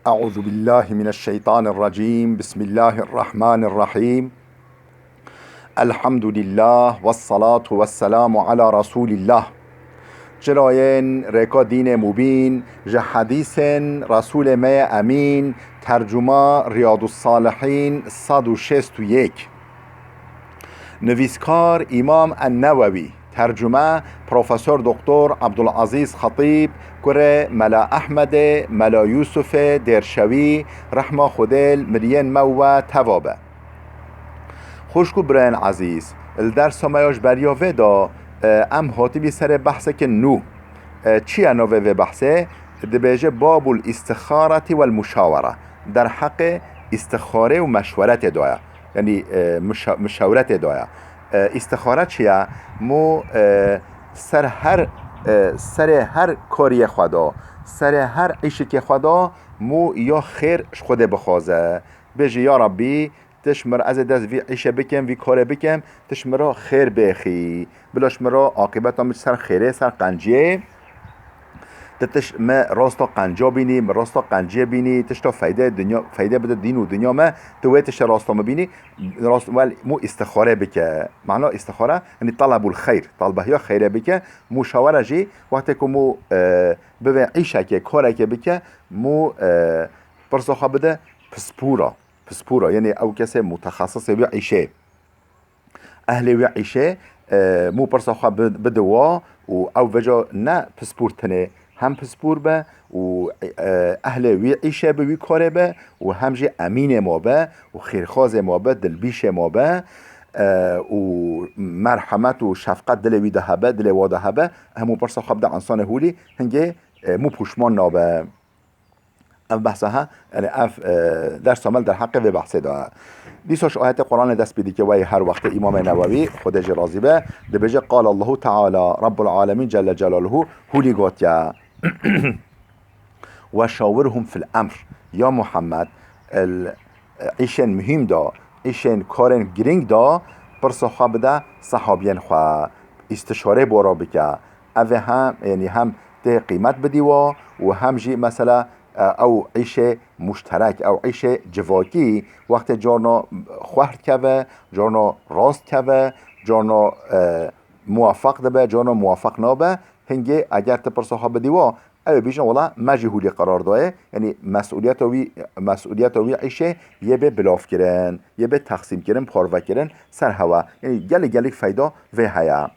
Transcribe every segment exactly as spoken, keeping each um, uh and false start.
أعوذ بالله من الشيطان الرجيم. بسم الله الرحمن الرحيم. الحمد لله والصلاة والسلام على رسول الله. Çirayên rêka dînê mubîn, ji hedîsên Resûlê me yê Emîn, tercuma Riyadus Salihîn sed û şêst û yek. Nivîskar Îmam En-Newewî, tercume Profesor Doktor Abdulazîz Xetîb, kurê Mela Ehmedê, Mela Yûsufê Dêrşewî, rehma Xwedê li miriyên me û we teva be. Xwişk û birayên ezîz, li dersa me ya ji beriya vê de, e, em hatibî serê behsekê nû. E, çi ye navê vê behsê? Dibêje Babul Îstixareti wel Muşawere. Derheqê îstixarê û meşweretê de ye. Yanî, e, mişa-, mişewretê de ye. E, îstixare çi ye? Mû, e, ser her, e, serê her kariyê xwe de, serê her îşikê xwe de mû ya xêr ji Xwedê bixwaze. Bêje, ya Rabbî, tu ji min re, ez ê dest vî îşe bikim, vî karê bikim, tu ji min re xêr bêxî. Bila ji min re aqîbeta min ser xêrê, ser qenciyê. Tu tiş-, me rasta qenca bînî, me rasta qenciyê bînî, tişta feyde dinya, feyde bide dîn û dinya me, tu wê tiştê rasta me bînî, rast, wel, mû îstixare bike. Mana îstixare, yanî talebul xeyr, talbehiya xeyrê bike, muşawere jî, wextê ku mû, e, bivê îşekê, karekê bike, mû, e, pirsa xwe bide pispûra, pispûra, yanî ew kesê mutexesisê wî îşê. Ehlê wî îşê, e, mû pirsa xwe bi-, bide wa û ew vêca ne pispûr tenê, hem pispûr be û, e, ehlê wî îşê be, wî karê be û hem jî emînê ma be û xêrxwazê ma be, dilbîşê ma be, e, û merhemet û şefqet dilê wî de hebe, dilê wa de hebe, hemû pirsa xwe bide însanê hûlî, hingê, e, mû pûşman nabe. Ev behsa he, yanî ev, e, dersa me li derheqê vê behsê de. Dîsa ji ayetê Quranê dest pê dike, wey her wextê Îmamê Newewî, Xwedê jê razî be, dibêje, Qal Allahu Teala, Rabbul Alemin Celle Celaluhu, hûlî gotiye, "Ve şawirhum fil emr." Ya Muhammed, el, îşên muhîm de, îşên karên girîng de pirsa xwe bide sehabiyên xwe, îstişarê bo re bike. Ev ê hem, yanî hem tê qîmet bidî wa û hem jî mesela, e, ew îşê muşterek, ew îşê civakî, wextê carna xwehr dikeve, carna rast dikeve, carna, e, muwefeq dibe, carna muwefeq nabe, hingê eger tu pirsa xwe bidî wa, ew ê bêjin, wela me jî hûlî qerar daye, yanî mesûliyeta wî, mesûliyeta wî îşê yê bê bilavkirin, yê bê texsîmkirin, parvekirin ser hewe. Yanî gelek gelek feyda vê heye.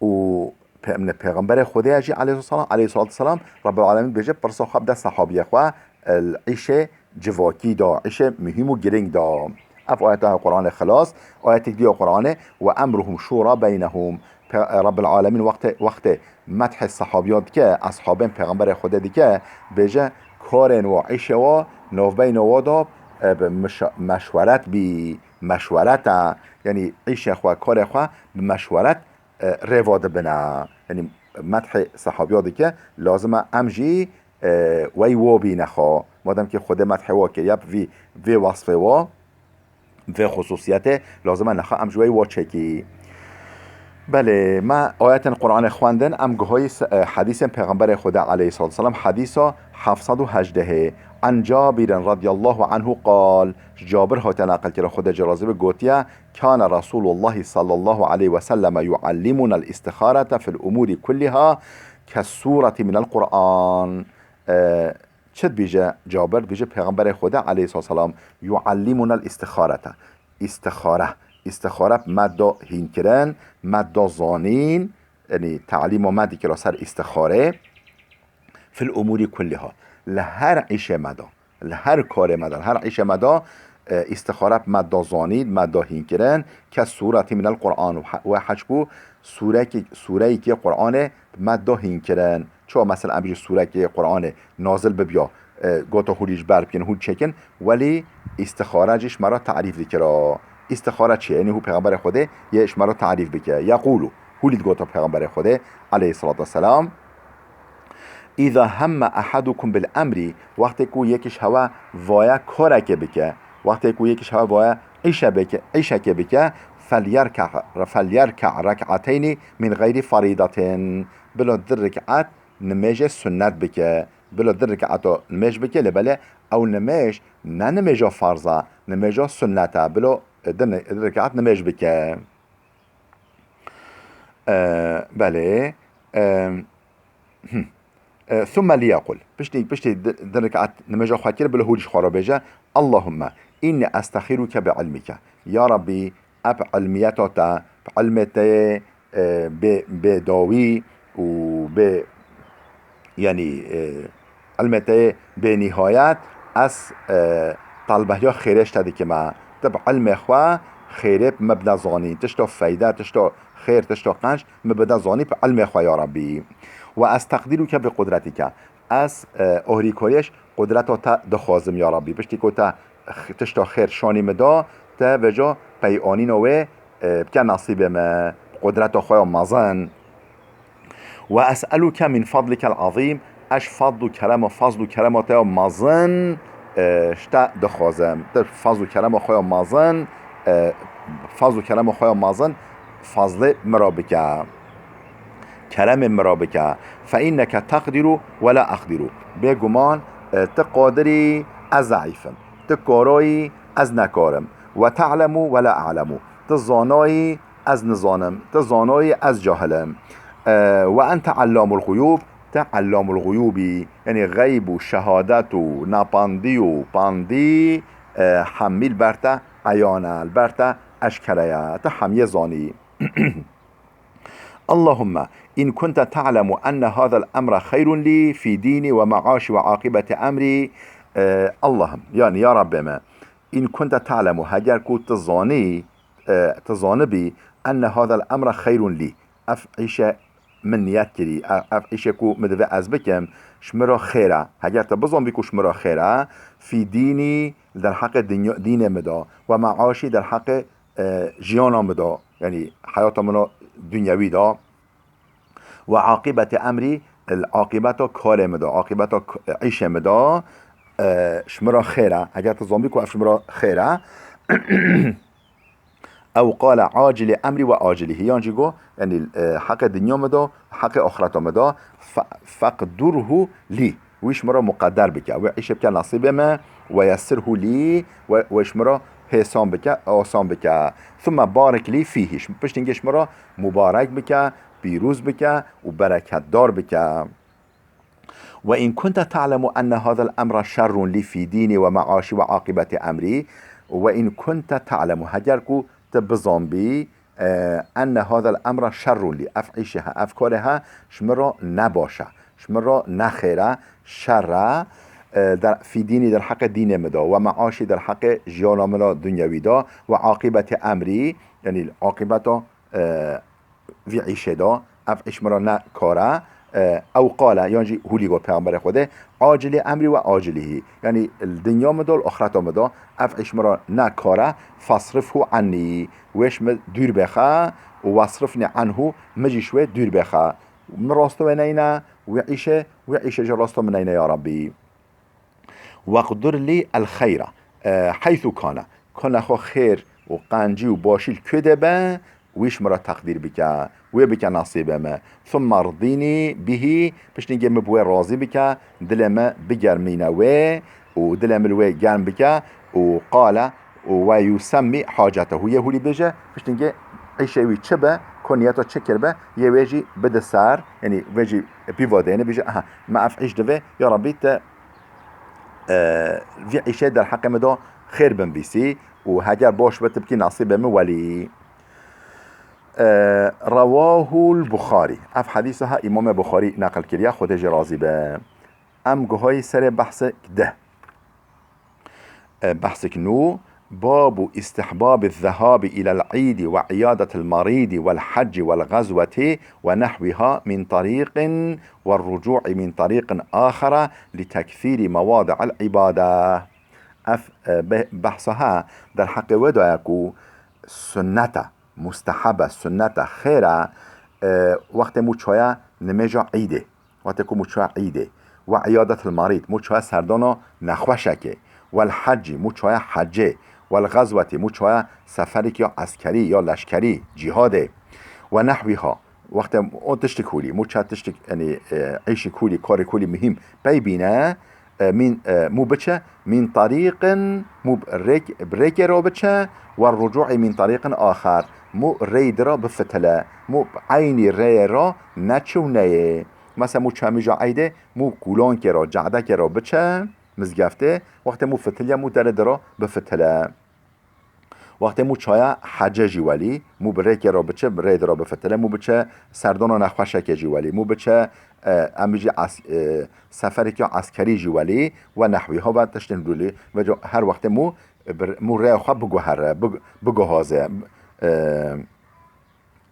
Û pe-, ne, Pêxemberê Xwedê ye jî aleyhisselam, aleyhissalatu vesselam, Rabbul Alemin dibêje, pirsa xwe bide sehabiyê xwe, e, li îşê civakî de, îşê muhîm û girîng de. Ev ayeta Quranê xilas, ayetek dî ya Quranê, "Ve emruhum şura beynehum." Pe-, Rabbul Alemin wextê, wextê methê sehabiya dike, eshabên Pêxemberê Xwedê dike, bêje, karên wa, îşê wa, navbeyna wa de, e, bi mişa-, meşweret bî, meşweret e. Yanî îşê xwe, karê xwe bi meşweret e, rêva dibine. Yanî methê sehabiya dike, lazim e em jî, e, wey wa bîne xwe. Madem ki Xwedê methê wa kiriye bi vî, vê wasfê wa, vê xususiyetê, lazim e nexa em ji wey wa çekî. Belê, me ayetên Quranê xwendin, em guhayî se-, e, hedîsên Pêxemberê Xwedê aleyhissalatu vesselam, hedîsa heft sed û hejdehê. An Cabirin radiyallahu anhu qal, ji Cabir hate neqil kira, Xwedê jê razî be, gotiye, Kâne Resûlullahî sallallahu aleyhi ve selleme yuallimunel îstixarete fil umûrî kullîha kes sûretî minel Qur'an. E, çi dibêje Cabir? Dibêje Pêxemberê Xwedê aleyhissalatu vesselam yuallimunel îstixarete. Îstixare. Îstixare me da hînkirin, me da zanîn, yanî talîma me dikira ser îstixarê. Fil umûrî kullîha. Li her îşê me da. Li her karê me de, li her îşê me de, e, îstixare me da zanîn, me da hînkirin, kes sûretî minel Qur'an û he-, we heçku sûrekî, sûreyekî Qur'anê me da hînkirin. Çawa mesela em bêjin sûrekî Qur'anê nazil bibiya, e, gota hûlî ji ber bikin, hûl çekin, welî îstixare jî ji me re tarîf dikira. Îstixare çi ye? Yanî hû Pêxemberê Xwedê yê ji me re tarîf bike. Yeqûlu, hûlî digota Pêxemberê Xwedê aleyhissalatu vesselam, "Îza hemme ehadukum bil emrî", wextê ku yek ji hewe vaye karekê bike, wextê ku yek ji hewe vaye îşe bike, îşekê bike, "felyerke, felyerke rek'ateynî min geyri ferîdatin", bila di rekat nimêjê sunnet bike. Bilo di rekaeta nimêj bike, lê belê ew nimêj ne nimêja farz e, nimêja sunnet e. Bilo di, di rekaet nimêj bike. E, belê. E, hmm. E, ثم ليقل. Piştî, piştî di, di rekaet nimêja xwe kir, bilo hûn ji xwe re bêje, اللهم إني أستخيرك بعلمك. Ya Rabbî, ev ilmiyeta te, bi ilmê te yê, e, bê, bê dawî û bê, yanî, e, ilmê te yê bênîhayet, ez, e, talbehiya xêrê ji te dikime. Tu bi ilmê xwe xêrê bi me bide zanîn. Tişta feyde, tişta xêr, tişta qenc, min bide zanî bi ilmê xwe ya Rabbî. وأستقدرك بقدرتك. Ez, e, ohrîkariyê ji qudreta te dixwazim ya Rabbî. Piştî ku te x-, tişta xêr şanî min da, te vêca peywanîna wê, e, bike nasîbê me, bi qudreta xwe ya mezin. وأسألك من فضلك العظيم. Ez ji fadl û kerema, fazl û kerema te ya mezin, e, ji te dixwazim. Tu fazl û kerema xwe ya mezin, e, fazl û kerema xwe ya mezin, fazlê min re bike. Keremê min re bike. فإنك تقدر ولا أقدر. Bêguman, e, tu qadirî, ez zeîf im. Tu karayî, ez nekar im. وتعلم ولا أعلم. Tu zanayî, ez nizanim. Tu zanayî, ez cahil im. E, وأنت علام الغيوب. Tu علام الغيوب î. Yanî xeyb û şehadet û napandî û pandî, e, hemî li ber te eyan e, li ber te eşkere ye. Tu hemiyê zanî. اللهم إن كنت تعلم أن هذا الأمر خير لي في ديني ومعاشي وعاقبة أمري. E, Allah'ım, yanî ya Rabbê me, إن كنت تعلم, heger ku tu zanî, e, tu zanibî, أن هذا الأمر خير لي, ev îşe min niyet kirî, ev, ev îşe ku min divê ez bikim, ji min re xêr e. Heger tu bizanbî ku ji min re xêr e, في ديني, li derheqê dinya, dînê min de, ومعاشي, derheqê e, jiyana min de, yanî heyata min a dunyewî de, وعاقبة أمري, li aqîbeta karê min de, aqîbeta k-, îşê min de, e, ji min re xêr e. Heger tu zanbî ku ev ji min re xêr e. أو قال عاجل أمري وآجله. Yan jî got, yanî, e, heqê dinya min de, heqê axireta min de, fe-, فاقدره لي. Wî ji min re muqedder bike, wê îşê bike nasîbê me, ويسره لي, we, wê ji min re hêsan bike, asan bike. ثم بارك لي فيه, piştî hingê ji min re mubarek bike, pîroz bike û bereketdar bike. وإن كنت تعلم أن هذا الأمر شر لي في ديني ومعاشي وعاقبة أمري, وإن كنت تعلم, heger ku tu bizanbî, e, أن هذا الأمر شر لي, ev îşê he, ev karê he, ji min re ne baş e, ji min re ne xêr e, şer e, e, der, في ديني, derheqê dînê min de, ومعاشي, derheqê jiyana min a dunyewî de, وعاقبة أمري, yanî aqîbeta, e, vî îşê de, ev îş min re ne kar e, e, أو قال, yan jî hûlî got Peyxemberê Xwedê, عاجل أمري وآجله, yanî li dinya min de, li axireta min de, ev îş min re ne kar e, فاصرفه عني, wê ji min dûr bêxe, û واصرفني عنه, min jî ji wê dûr bêxe. Min rasta wê neyne wî îşê, wî îşê jî rasta min neyne ya Rabbî. واقدر لي الخير, e, حيث كان. Kona xwe xêr û qencî û başî li ku de be, wî ji min re teqdîr bike, wê bike nasîbê me. ثم ارضني به, piştî hingê min bi wê razî bike, dilê me bigermîne wê û dilê min li wê germ bike û قال ويسمي حاجته. Yê hûlî bêje, piştî hingê îşê wî çi be, ku niyeta çi kiribe, yê wê jî bide ser, yanî wê jî pîva dêne, bêje, aha, me ev îş divê, ya Rabbî te, e, vî îşê derheqê min de xêr binvîsî û heger baş be tu bikî nasîbê min welî. E, رواه البخاري. Ev hedîsa ha Îmamê Buxarî neqil kiriye, Xwedê jê razî be. Em guhayî serê behsek de. E, behsek nû, باب استحباب الذهاب إلى العيد وعيادة المريض والحج والغزوة ونحوها من طريق والرجوع من طريق آخر لتكثير مواضع العبادة. Ev, e, be-, behsa ha derheqê wê daye ku sunnet e, musteheb e, sunnet e, xêr e, e, wextê mû çaye nimêja îdê. Wextê ku mû çaye îdê. وعيادة المريض, mû çaye serdana nexweşekê. والحج, mû çaye hecê. والغزوة, mû çaye seferek ya eskerî, ya leşkerî, cîhadê. ونحوها, Wextê o tiştik hûlî, mû çar tiştik, yanî, e, îşik hûlî, karek hûlî muhîm pey bîne, e, mîn, e, mû biçe, mîn tarîqin, mû bi rêk-, bi rêkê re biçe, we rucûî mîn tarîqin axar, mû rêy di re bifitile, mû bi eynî rêyê re neçi û neyê. Mesela mû çemîja eydê, mû kûlankê re, cedekê re biçe, mizgeftê, wextê mû fitiliye, mû derê di re bifitile. Wextê mû çaya hece jî welî, mû bi rêkê re biçe, bi rê di re bifitile, mû biçe serdana nexweşekê jî welî, mû biçe, e, em jî es-, e, seferekî eskerî jî welî, we nehwî. Hava tiştên dûlî, ve co her wextê mû, e, bi, mû rêya xwe biguhere, big-, biguhaze, e,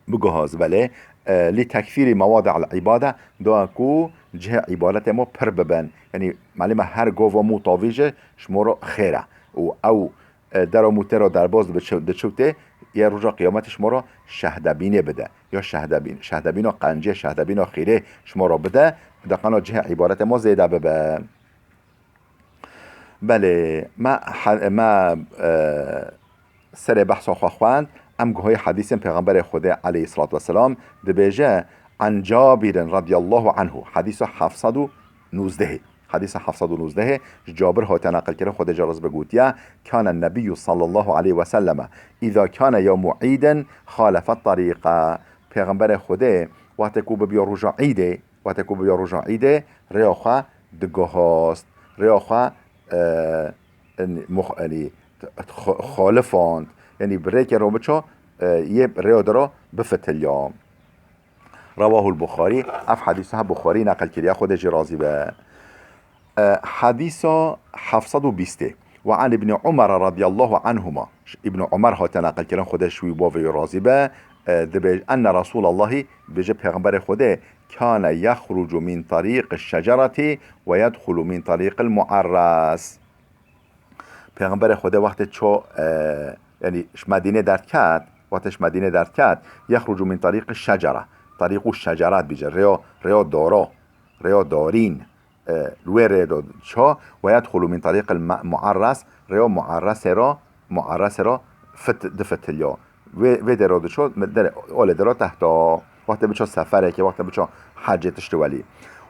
biguhaz, belê, e, lî tekfîrî mewadi'l îbade, da ku cihê îbadetê me pir bibin. Yanî, melî me her gova mû tavî jî ji me re xêr e. Û ew, e, dera mû tê re derbas dibe, çi-, diçe û tê, yê roja qiyametê ji me re şehdebînê bide. Ya şehdebîn, şehdebîna qencê, şehdebîna xîrê ji me re bide, deqana cihê îbadetê me zêde bibe. Belê, me he-, me, e, serê behsa xwe xwend, em guhayî hedîsên Pêxemberê Xwedê aleyhisselatu vesselam dibêje, An Cabirin radiyallahu anhu, hedîsa heft sed û nûzdehê. Hedîsa heft sed û nûzdehê ji Cabir hate neqilkirin, Xwedê jê razî be, gotiye, Kane Nebiyyu sallallahu aleyhi ve selleme, îza kane yewmu îdin xalefe tarîqe. Pêxemberê Xwedê wextê ku bibiya roja îdê, wextê ku bibiya roja îdê, rêya xwe digihast, rêya xwe, e, en, mux-, enî, xo-, xalifand, yanî bi rêkê re biço, e, yê rêya di re bifitiliya. Rewahul Buxarî, ev hedîsa he Buxarî neqil kiriye, Xwedê jê razî be. E, hedîsa heft sed û bîstê. Ve an Îbnî Umar radiyallahu anhuma. Îbn Umar hate neqil kirin, Xwedê ji wî bavê wî razî be, e, dibê, enne Resûlallahî, bêje Pêxemberê Xwedê, kane yexrucu min tarîqi şecereti ve yedxulu min tarîqil muarres. Pêxemberê Xwedê wextê ço, e, yanî ji Medînê derdiket, wextê ji Medînê derdiket, yexrucu min tarîqi şecere, tarîqu şecere dibêje, rêya, rêya daro, rêya darîn, e, li wê rê de ço, ve yedxulu min tarîqil me-, muarres, rêya muarresê re, muarresê re fit-, difitiliyo. Vê, vê dê re diço, me dere, olê dê re tehta. Wextê biço seferekê, wextê biço hecê tiştê welî.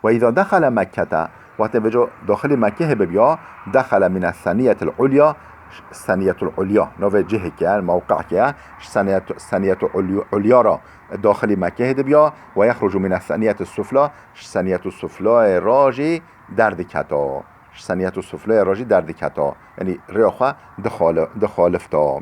Ve îza dexele Mekkete, wextê vêco daxilî Mekkehê bibiya, dexele mine seniyetil ulya, seniyetul ulya, navê cihekê ye, mewqekê ye, seniyetu, seniyetu ulya, ulya re daxilî Mekkehê dibiya, ve yexrucu mine seniyetis sufla, ji seniyetu suflayê re jî derdiketa. Ji seniyetu suflayê re jî derdiketa. Yanî rêya xwe dixali-, dixalifta.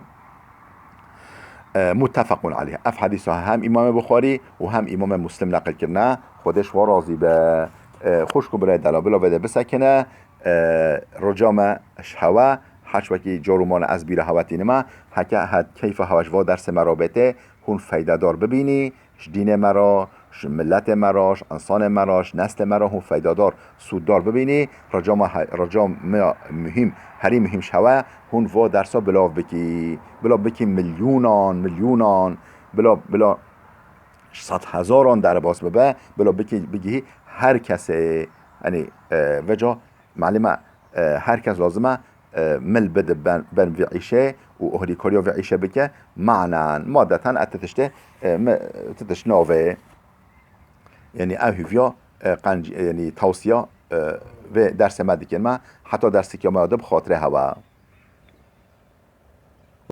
E, muttefequn aleyh. Ev hedîsa hem Îmamê Buxarî û hem Îmamê Muslim neqil kirine. Xwedê ji we razî be. E, xwişk û birayê delal, bila vê de bisekine. E, roja me ji hewe, heç wekî car û mane ez bîra hewe tînime. Heke het keyfa hewe ji va dersê me re bête, hûn feydedar bibînî. Ji dînê me re, ji miletê me re, ji însanê me re, ji neslê me re hûn feydadar, sûddar bibînî. Rica me he-, rica me ya muhîm, herî muhîm ji hewe, hûn va dersa bilav bikî. Bilav bikî milyûnan, milyûnan. Bilav, bilav sed hezaran derbas bibe. Bilav bikî, bigihî her kesê. Yanî, e, veca Malûm e, e, her kes lazim e, e, mil bide ben, ben vê îşê û ohlîkariya vê îşê bike. Manen, madeten e ti tiştê, e, me, ti tişt navê. Yanî ev hîviya, e, qenc-, yanî tawsiya, e, vê dersê me dikin me. Heta dersikiya me ya di bi xatirê hewe.